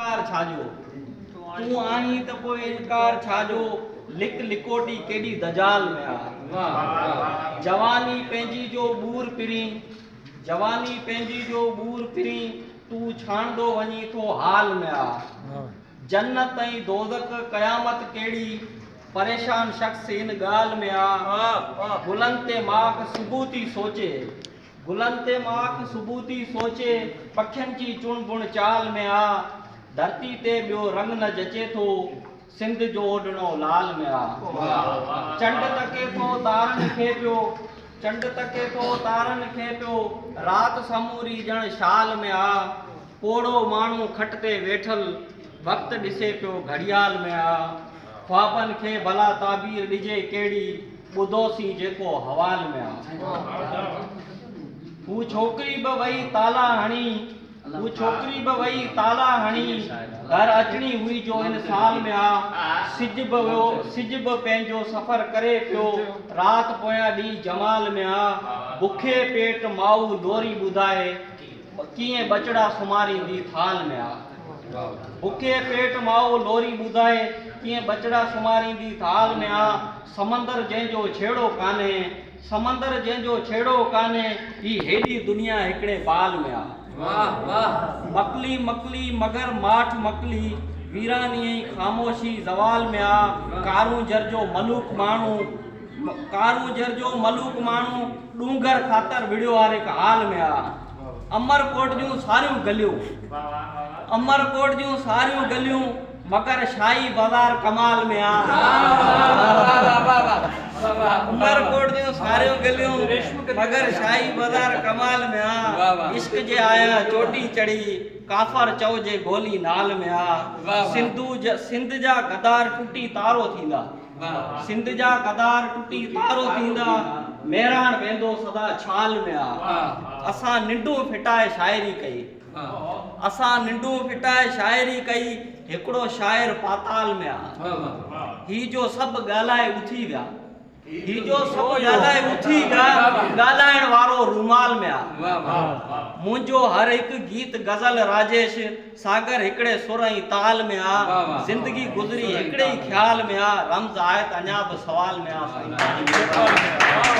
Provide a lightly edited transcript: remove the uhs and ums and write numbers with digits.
انڪار ڇا جو؟ تون آهين ته پوء انڪار ڇا جو؟ لڪ لڪوٽي ڪيڏي دجال ۾ آ. جواني پنهنجي جو ٻور پرين، جواني پنهنجي جو ٻور پرين، تون ڇاڻندو وڃين ٿو حال ۾ آ. جنت ۽ دوزخ قيامت ڪهڙي، پريشان شخص ان ڳالهه ۾ آ. گلن تي ماڪ صبح ٿي سوچي. گلن تي ماڪ صبح ٿي سوچي، پکين جي چڻ بڻ چال ۾ آ. ڌرتي تي ٻيو رنگ نه جچي ٿو، سنڌ جو اوڍڻو لال ۾ آ. چنڊ تڪي ٿو تارن کي پيو، چنڊ تڪي ٿو تارن کي پيو، رات سموري ڄڻ شال ۾ آ. پوڙهو ماڻهو کٽ تي ويٺل، وقت ڏسي پيو گهڙيال ۾ آ. خوابن کي ڀلا تعبير ڏجي ڪهڙي، ٻڌوسين جيڪو حوال ۾ آ. هو ڇوڪري به وئي تالا هڻي، هو ڇوڪري به وئي تالا هڻي، گهر اچڻي هئي جو ان سال ۾ آ. سج به ويو، سج به پنهنجو سفر ڪري پيو، رات پويان ڏينهن جمال ۾ آ. بکي پيٽ ماء لوري ٻڌائي، ڪيئن ٻچڙا سمهاريندي ٿال ۾ آ. بکي پيٽ ماء لوري ٻڌائي، ڪيئن ٻچڙا سمهاريندي ٿال ۾ آ. سمندر جنهن جو ڇيڙو ڪانهي، سمندر جنهن جو ڇيڙو ڪانهي، هي هيڏي دنيا هڪڙي بال ۾ آ. مڪلي مڪلي مگر ماٺ مڪلي، ويراني ۽ خاموشي زوال ۾ آ. ڪارونجهر جو ملوڪ ماڻهو، ڪارونجهر جو ملوڪ ماڻهو، ڏونگر خاطر وڙهيو هر هڪ حال ۾ آ. امر ڪوٽ جون ساريون گليون، امر ڪوٽ جون ساريون گليون، مگر شاهي بازار ڪمال ۾ آ. عمر ڪوٽ جون ساريون گليون، مگر شاهي بازار ڪمال ۾ آ. عشق جي آيا چوٽي چڙهي، ڪافر چئو جي گولي نال ۾ آ. سنڌو سنڌ جا غدار ٽٽي تارو ٿيندا. سنڌ جا غدار ٽٽي تارو ٿيندا، مهراڻ ويندو سدا ڇال ۾ آ. اسان ننڊون ڦٽائي شاعري ڪئي، اسان ننڊون ڦٽائي شاعري ڪئي، هڪڙو شاعر پاتال ۾ آ. هي جو سڀ ڳالهائي اٿي ويا. هي جو سڀ ڳالهائي اٿي ويا، ڳالهائڻ وارو رومال ۾ آ. منهنجو هر هڪ گيت غزل راجيش ساگر هڪڙي سر ۽ تال ۾ آ. زندگي گذري هڪڙي ئي خيال ۾ آ. رمز آهي ته اڃا به سوال ۾ آ. سائين.